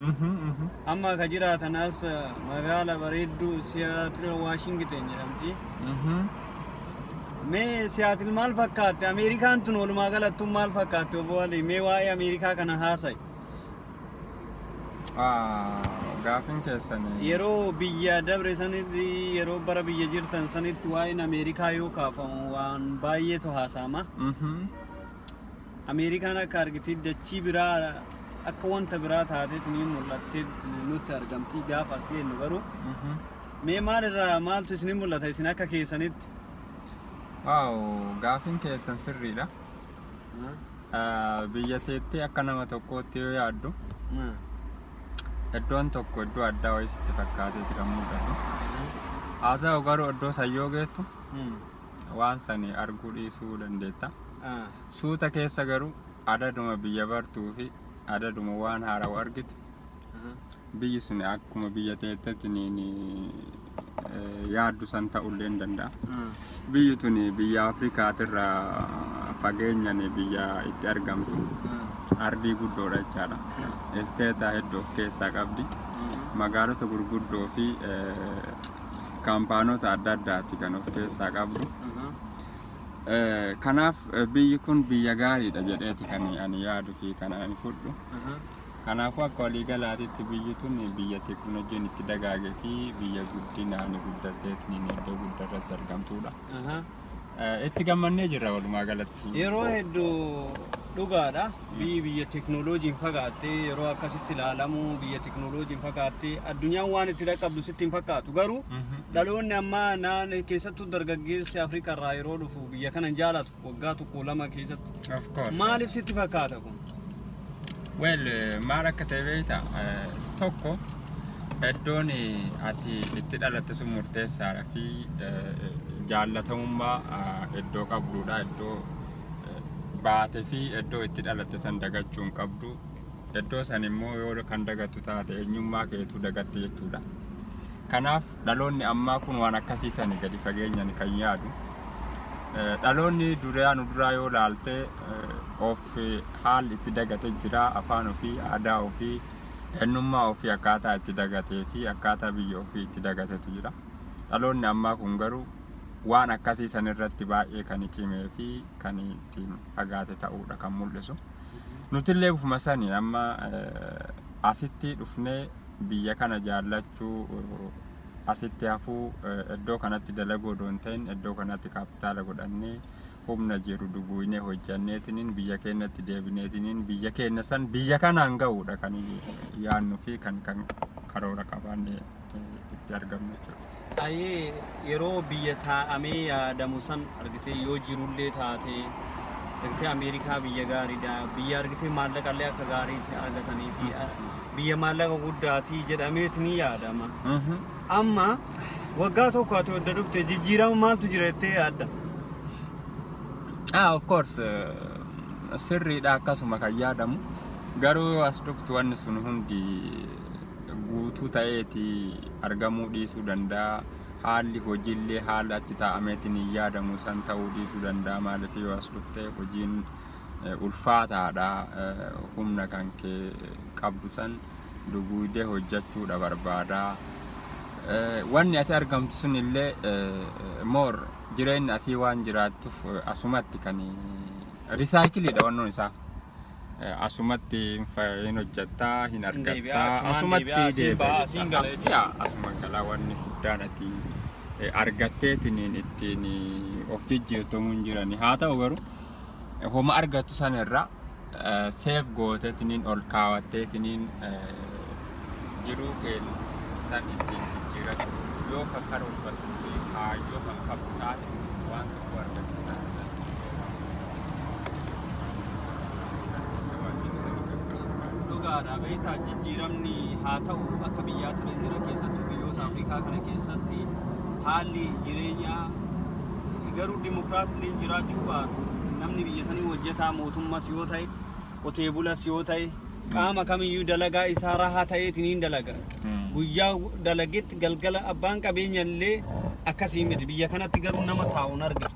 Amma ka jiraatan as magaala bareedduu Siyaatil Waashingiten jedhamti. Mee Siyaatil maal fakkaatti? Ameerikaan tun walumaa galattuu maal fakkaatti, obbo Alii? Mee waa'ee Ameerikaa kana haasa'i. Gaafin keessan Yeroo biyya dabre sanitti, yeroo bara biyya jirtan sanitti, waa'een Ameerikaa yoo kaafamu waan baay'eetu haasa'ama. Ameerikaan akka argitee dachii biraa, akka wanta biraa taateet ni mul'attee nutti argamti gaafa as geenyu. Garuu mee maalirraa maaltu isin mul'ata isin akka keessanitti? Waaw, gaafin keessan sirriidha. Biyya teettee akka nama tokkootti yoo yaaddu, iddoon tokko iddoo addaa wayii sitti fakkaateeti kan mul'atu. Haa ta'u garuu iddoo san yoo geettu waan sani arguu dhiisuu dandeetta. Suuta keessa garuu adaduma biyya bartuu fi adaduma waan haarawu argitu, biyyi sun akkuma biyya teettetti ni yaaddu san ta'ullee hin danda'a. Biyyi tun biyya Afrikaatirraa fageenyan biyya itti argamtu, ardii guddoodha jechaadha. Isteeta hedduu of keessaa qabdi. Magaalota gurguddoo fi kaampaanota adda addaati kan of keessaa qabdu. Kanaaf biyyi kun biyya gaariidha jedheeti kan ani yaadu fi kan ani fudhu. Kanaafuu akka waliigalaatitti biyyi tun biyya teekinooloojiin itti dagaagee fi biyya guddinaan guddatteetiin iddoo guddaa irratti argamtudha. Itti gammannee jirra walumaa galatti. Yeroo hedduu dhugaadha. Biyyi biyya teekinooloojiin fagaattee yeroo akkasitti ilaalamu, biyya teekinooloojiin fagaattee addunyaan waan itti dhaqqabdu sitti hin fakkaatu. Garuu dhaloonni ammaa naan keessattuu dargaggeessi Afrikaa irraa yeroo dhufu biyya kana hin jaalatu waggaa tokko lama keessatti. Of course. Maaliif sitti fakkaata kun? Well, maal akka ta'e beektaa? Tokko, iddoon ati itti dhalatte sun murteessaadha fi jaallatamummaa iddoo qabdudha. Iddoo baate fi iddoo itti dhalatte san dagachuu hin qabdu. Iddoo san immoo yoo kan dagattu taate, eenyummaa keetu dagatte jechuudha. Kanaaf dhaloonni ammaa kun waan akkasii sani gadi fageenyaan kan yaadu. Dhaloonni duraa nu duraa yoo laalte, of haalli itti dagate jira. Afaan ofii, aadaa ofii, eenyummaa ofii akkaataa itti dagatee fi akkaataa biyya ofii itti dagatetu jira. Dhaloonni ammaa kun garuu waan akkasii san irratti baay'ee kan cimee fi kan ittiin fagaate ta'uudha kan mul'isu. Nutillee ufuma sani amma asitti dhufnee biyya kana jaallachuu, asitti hafuu, iddoo kanatti dalaguu odoo hin ta'in, iddoo kanatti kaapitaala godhannee, humna jiru duguuynee hojjanneetiniin biyya keenyatti deebineetiniin biyya keenya san biyya kanaan ga'uudha kan yaadnu fi kan karoora qabaannee itti argamnu jechuudha. Ayyee, yeroo biyya taa'amee yaadamu san argitee yoo jirullee taate, argitee Ameerikaa biyya gaariidha, biyya argitee maallaqallee akka gaariitti argatanii fi biyya maallaqa guddaatii jedhameet ni yaadama. Amma waggaa tokko ati odda dhufte, jijjiirama maaltu jira jettee yaadda? Ah, of course, sirriidha akkasuma kan yaadamu. Garuu yoo as dhuftu wanni sun hundi guutuu ta'eeti argamuu dhiisuu danda'a. Haalli hojiillee haala achi taa'ameetiin hin yaadamu san ta'uu dhiisuu danda'a. Maaliif, yoo as dhufte hojiin ulfaataadha. Humna kan kee qabdu san duguugdee hojjechuudha barbaada. Wanni ati argamtu sun illee more jireenya asii waan jiraattuuf asumatti kan recycle-iidha wannoon isaa. Asumatti hin hojjettaa, hin deebi'aa, argattaa, achumaan asumatti deebi'aa, asiin ba'aa, asiin gala jechuudha. Yaa, asuma galaa. Wanni guddaan ati argatteetiniin ittiin of jijjiirtu hin jirani. Haa ta'u garuu homa argattu san irraa save gooteetiniin ol kaawwatteetiniin jiruu kee san ittiin jijjiirachuu yoo kan karoorfattuu fi kaayyoo kan qabdu taate, waan tokko argattu taate, Dhugaadha, beektaa, jijjiiramni haa ta'u akka biyyaatti irra jira. Keessattuu biyyoota Afrikaa kana keessatti haalli jireenyaa garuu dimokiraasiin jiraachuu baatu, namni biyya sanii hojjetaa mootummas yoo ta'e, qotee bulas yoo ta'e, qaama kamiyyuu dalagaa isaa rahaa ta'eetiin hin dalaga. Guyyaa dalagetti galgala abbaan qabeenya illee akkasii miti. Biyya kanatti garuu nama taa'uun argitu.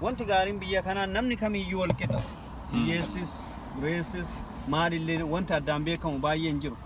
Wanti gaariin biyya kanaa namni kamiyyuu wal qixa. Hiyyeessis, dureessis, maalillee wanti addaan beekamu baay'ee hin jiru.